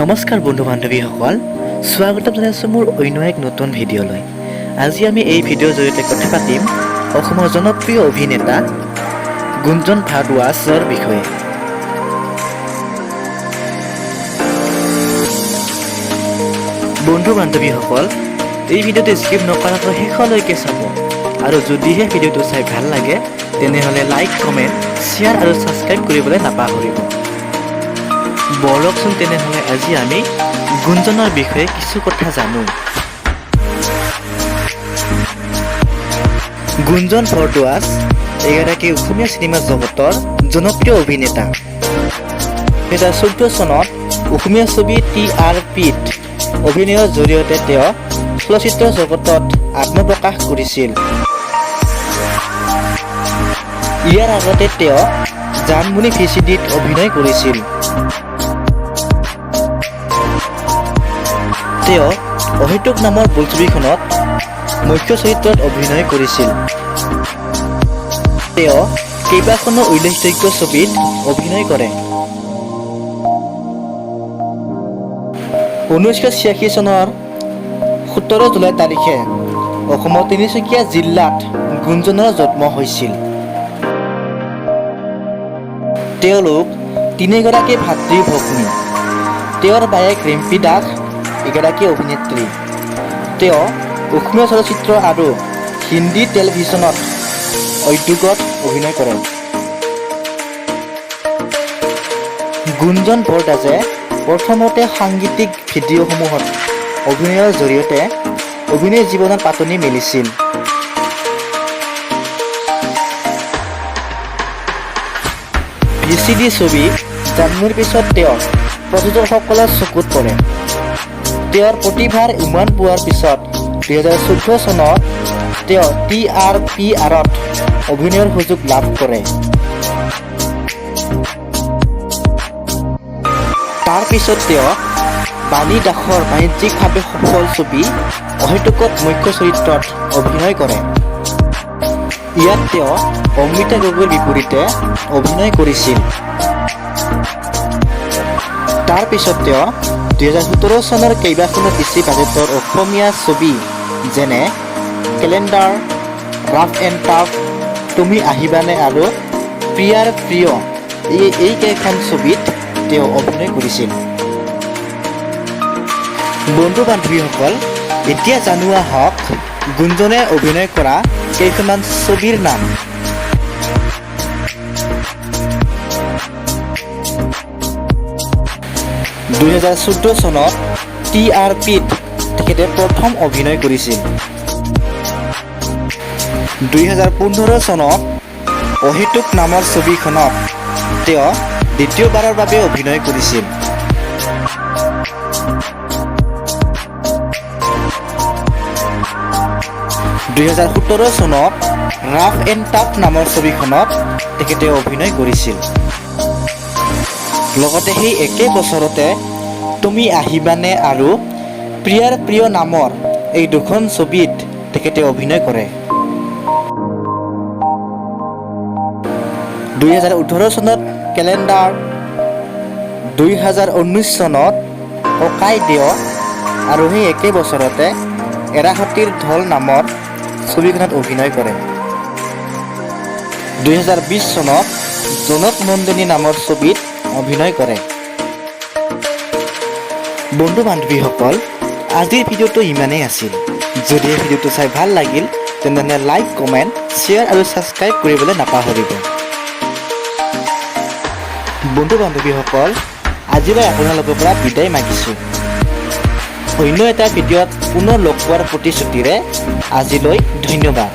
নমস্কাৰ বন্ধু বান্ধৱীসকল, স্বাগতম জনাইছোঁ মোৰ অন্য এক নতুন ভিডিঅ'লৈ। আজি আমি এই ভিডিঅ'ৰ জৰিয়তে কথা পাতিম অসমৰ জনপ্ৰিয় অভিনেতা গুঞ্জন ভাৰদ্বাজৰ বিষয়ে। বন্ধু বান্ধৱীসকল, এই ভিডিঅ'টো স্কিপ নকৰাকৈ শেষলৈকে চাব আৰু যদিহে ভিডিঅ'টো চাই ভাল লাগে, তেনেহ'লে লাইক, কমেণ্ট, শ্বেয়াৰ আৰু ছাবস্ক্ৰাইব কৰিবলৈ নাপাহৰিব। ব'লকচোন তেনেহ'লে আজি আমি গুঞ্জনৰ বিষয়ে কিছু কথা জানো। গুঞ্জন ভৰদ্বাজ এগৰাকী অসমীয়া চিনেমা জগতৰ জনপ্ৰিয় অভিনেতা। 2014 চনত অসমীয়া ছবি টি আৰ পিত অভিনয়ৰ জৰিয়তে তেওঁ চলচ্চিত্ৰ জগতত আত্মপ্ৰকাশ কৰিছিল। ইয়াৰ আগতে তেওঁ জানমণি ভিচিডিত অভিনয় কৰিছিল। তেওঁ অহেতুক নামৰ বোলছবিখনত মুখ্য চৰিত্ৰত অভিনয় কৰিছিল। তেওঁ কেইবাখনো উল্লেখযোগ্য ছবিত অভিনয় কৰে। 1986 চনৰ 17 জুলাই তাৰিখে অসমৰ তিনিচুকীয়া জিলাত গুঞ্জনৰ জন্ম হৈছিল। তেওঁলোক তিনিগৰাকী ভাতৃ ভগ্নী। তেওঁৰ বায়েক ৰিম্পী দাস এগৰাকী অভিনেত্ৰী। তেওঁ অসমীয়া চলচ্চিত্ৰ আৰু হিন্দী টেলিভিছনত উদ্যোগত অভিনয় কৰে। গুঞ্জন ভৰদ্বাজে প্ৰথমতে সাংগীতিক ভিডিঅ'সমূহত অভিনয়ৰ জৰিয়তে অভিনয় জীৱনৰ পাতনি মেলিছিল। ভিচিডি ছবি জানমনিৰ পিছত তেওঁ প্ৰযোজকসকলৰ চকুত পৰে। তেওঁৰ প্ৰতিভাৰ উমান পোৱাৰ পিছত 2014 চনত তেওঁ টি আৰ পি আৰত অভিনয়ৰ সুযোগ লাভ কৰে। তাৰ পিছত তেওঁ বাণী দাসৰ বাণিজ্যিকভাৱে সফল ছবি অহেতুকত মুখ্য চৰিত্ৰত অভিনয় কৰে। ইয়াত তেওঁ অমৃতা গগৈৰ বিপৰীতে অভিনয় কৰিছিল। তাৰ পিছত তেওঁ 2017 চনৰ কেইবাখনো বেছি বাজেটৰ অসমীয়া ছবি যেনে কেলেণ্ডাৰ, ৰাফ এণ্ড টাফ, তুমি আহিবানে আৰু প্ৰিয়াৰ প্ৰিয় এইকেইখন ছবিত তেওঁ অভিনয় কৰিছিল। বন্ধু বান্ধৱীসকল, এতিয়া জানো আহক গুঞ্জনে অভিনয় কৰা কেইখনমান ছবিৰ নাম। 2014 চনত টি আৰ পিত তেখেতে প্ৰথম অভিনয় কৰিছিল। 2015 চনত অহেতুক নামৰ ছবিখনত তেওঁ দ্বিতীয়বাৰৰ বাবে অভিনয় কৰিছিল। 2017 চনত ৰাফ এণ্ড টাফ নামৰ ছবিখনত তেখেতে অভিনয় কৰিছিল। লগতে সেই একে বছৰতে তুমি আহিবানে আৰু প্ৰিয়াৰ প্ৰিয় নামৰ এই দুখন ছবিত তেখেতে অভিনয় কৰে। 2018 চনত কেলেণ্ডাৰ, 2019 চনত ককাইদেউ আৰু সেই একে বছৰতে এৰাসতীৰ ঢল নামৰ ছবিখনত অভিনয় কৰে। 2020 চনত জনক নন্দিনী নামৰ ছবিত অভিনয় কৰে। বন্ধু বান্ধৱীসকল, আজিৰ ভিডিঅ'টো ইমানেই আছিল। যদি এই ভিডিঅ'টো চাই ভাল লাগিল, তেনেহ'লে লাইক, কমেণ্ট, শ্বেয়াৰ আৰু ছাবস্ক্ৰাইব কৰিবলৈ নাপাহৰিব। বন্ধু বান্ধৱীসকল, আজিলৈ আপোনালোকৰ পৰা বিদায় মাগিছোঁ। অন্য এটা ভিডিঅ'ত পুনৰ লগ পোৱাৰ প্ৰতিশ্ৰুতিৰে আজিলৈ ধন্যবাদ।